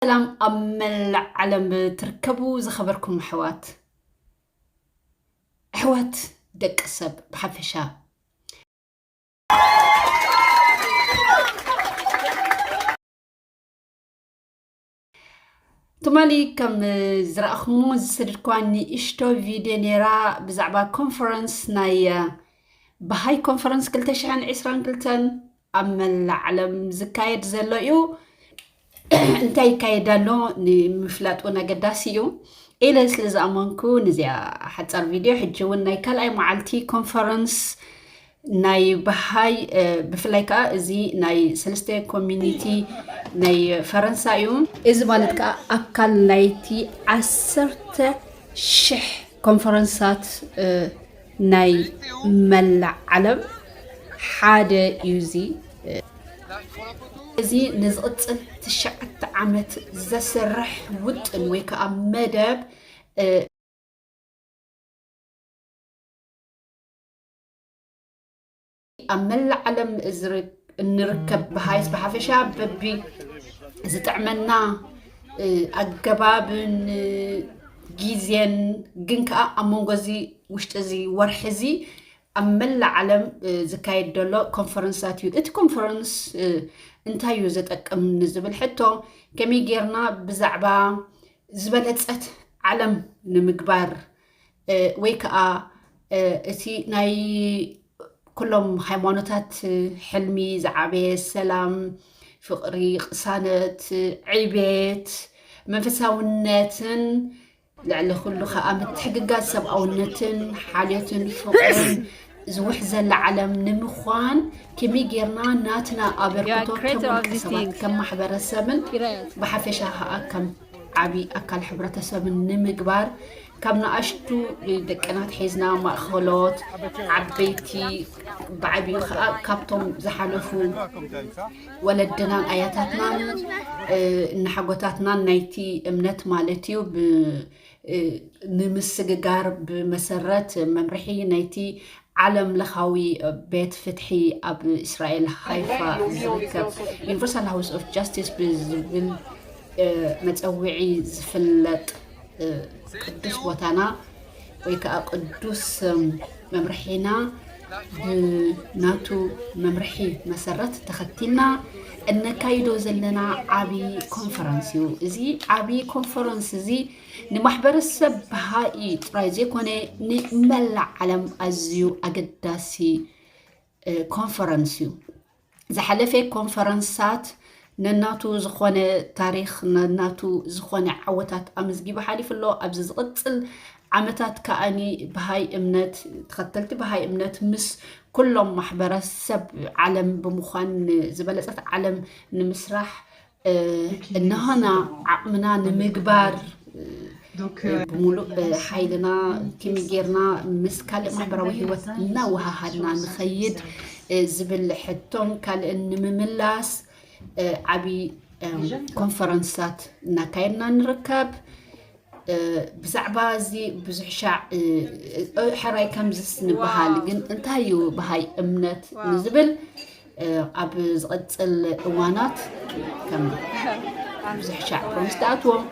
ሰላም ኣብ መላእ ዓለም ትርከቡ ዝኸበርኩም ኣሕዋት፣ ኣሕዋት ደቂ ሰብ ብሓፈሻ። ትማሊ ከም ዝረኣኹሞ ዝሰደድኳ ንእሽቶ ቪድዮ ነይራ ብዛዕባ ኮንፈረንስ ናይ፣ እ፣ በሃይ ኮንፈረንስ ክልተ ሽሕን ዕስራን ክልተን ኣብ መላእ ዓለም ዝካየድ ዘሎ እዩ። እንታይ ይካየድ ኣሎ ንምፍላጥ እውን ኣገዳሲ እዩ ኢለ ስለ ዝኣመንኩ፣ ነዚኣ ሓጻር ቪድዮ፣ ሕጂ እውን ናይ ካልኣይ መዓልቲ ኮንፈረንስ ናይ በሃይ፣ እ፣ ብፍላይ ከኣ እዚ ናይ ሰለስተ ኮሚኒቲ ናይ ፈረንሳ እዩ። እዚ ማለት ከኣ ኣካል ናይቲ ዓሰርተ ሽሕ ኮንፈረንሳት፣ እ፣ ናይ መላእ ዓለም ሓደ እዩ። እዚ፣ እ፣ እዚ ንዝቕጽል ትሽዓተ ዓመት ዘስርሕ ውጥን ወይ ከኣ መደብ፣ እ፣ ኣብ መላእ ዓለም ዝር-፣ እንርከብ በሃይስ ብሓፈሻ በቢ ዝጥዕመና፣ እ፣ ኣገባብን፣ እ፣ ግዜን፣ ግን ከኣ ኣብ መንጎ እዚ ውሽጢ እዚ ወርሒ እዚ ኣብ መላእ ዓለም፣ እ፣ ዝካየድ ዘሎ ኮንፈረንሳት እዩ። እቲ ኮንፈረንስ፣ እ፣ እንታይ እዩ ዘጠቅም ንዝብል ሕቶ፣ ከመይ ጌርና ብዛዕባ ዝበለጸት ዓለም ንምግባር፣ እ፣ ወይ ከኣ፣ እ፣ እቲ ናይ ኩሎም ሃይማኖታት ሕልሚ ዝዓበየ ሰላም፣ ፍቕሪ፣ ቅሳነት፣ ዕቤት፣ መንፈሳውነትን ልዕሊ ኩሉ ከኣ ምትሕግጋዝ ሰብኣውነትን ሓልዮትን ፍቕርን ዝውሕዘላ ዓለም ንምዃን ከመይ ጌርና ናትና ኣበርክቶ ከም ውልቀ ሰባት፣ ከም ማሕበረሰብን ብሓፈሻ ከኣ ከም ዓቢ ኣካል ሕብረተሰብን ንምግባር ካብ ንኣሽቱ ደቅና ኣትሒዝና ማእኸሎት፣ ዓበይቲ፣ ብዓቢኡ ከኣ ካብቶም ዝሓለፉ ወለድናን ኣያታትናን፣ እ፣ እናሓጎታትናን ናይቲ እምነት ማለት እዩ ብ-፣ እ፣ ንምስግጋር ብመሰረት መምርሒ ናይቲ ዓለም ለኻዊ ቤት ፍትሒ ኣብ እስራኤል ሃይፋ ዝርከብ ዩኒቨርሳል ሃውስ ኦፍ ጃስቲስ ብዝብል፣ እ፣ መጸውዒ ዝፍለጥ፣ እ፣ ቅዱስ ቦታና ወይ ከኣ ቅዱስ፣ እም፣ መምርሒና ብናቱ መምርሒ መሰረት ተኸቲልና እነካይዶ ዘለና ዓቢ ኮንፈረንስ እዩ። እዚ ዓቢ ኮንፈረንስ እዚ ንማሕበረሰብ በሃኢ ጥራይ ዘይኮነ ንመላእ ዓለም ኣዝዩ ኣገዳሲ፣ እ፣ ኮንፈረንስ እዩ። ዝሓለፈ ኮንፈረንሳት ነናቱ ዝኾነ ታሪኽ፣ ነናቱ ዝኾነ ዓወታት ኣመዝጊቡ ሓሊፉ ኣሎ። ኣብዚ ዝቕጽል ዓመታት ከኣኒ በሃይ እምነት፣ ተኸተልቲ በሃይ እምነት ምስ ኩሎም ማሕበረሰብ ዓለም ብምዃን ዝበለጸት ዓለም ንምስራሕ፣ እ፣ እንሆና ዓቕምና ንምግባር፣ እ፣ ብምሉእ፣ እ፣ ሓይልና ከመይ ጌርና ምስ ካልእ ማሕበራዊ ህይወት እናወሃሃድና ንኸይድ፣ እ፣ ዝብል ሕቶን ካልእን ንምምላስ፣ እ፣ ዓቢ፣ እ፣ ኮንፈረንሳት እናካየድና ንርከብ። እ፣ ብዛዕባ እዚ ብዙሕ ሻዕ፣ እ፣ እ፣ ሕራይ ከምዝስ ንበሃል፣ ግን እንታይ እዩ በሃይ እምነት ንዝብል፣ እ፣ ኣብ ዝቐጽል እዋናት ከም ብዙሕ ሻዕ ፕሮሚስ ተኣትዎም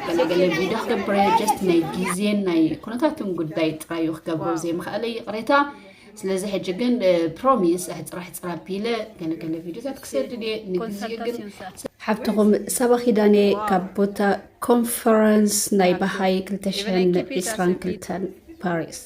ገለገለ ቪድዮ ክገብረ፣ ጀስት ናይ ግዜን ናይ ኩነታትን ጉዳይ ጥራይ እዩ ክገብሮ ዘይምኽኣለ ይቕሬታ። ስለዚ ሕጂ ግን፣ እ፣ ፕሮሚስ ኣሕጽራ ኣሕጽራ ኣቢለ ገለገለ ቪድዮታት ክሰድድ እየ። ንግዜኡ ግን ሓብትኹም ሰባ ኪዳነ ካብ ቦታ ኮንፈረንስ ናይ በሃይ ክልተ ሽሕን ዕስራን ክልተን ፓሪስ።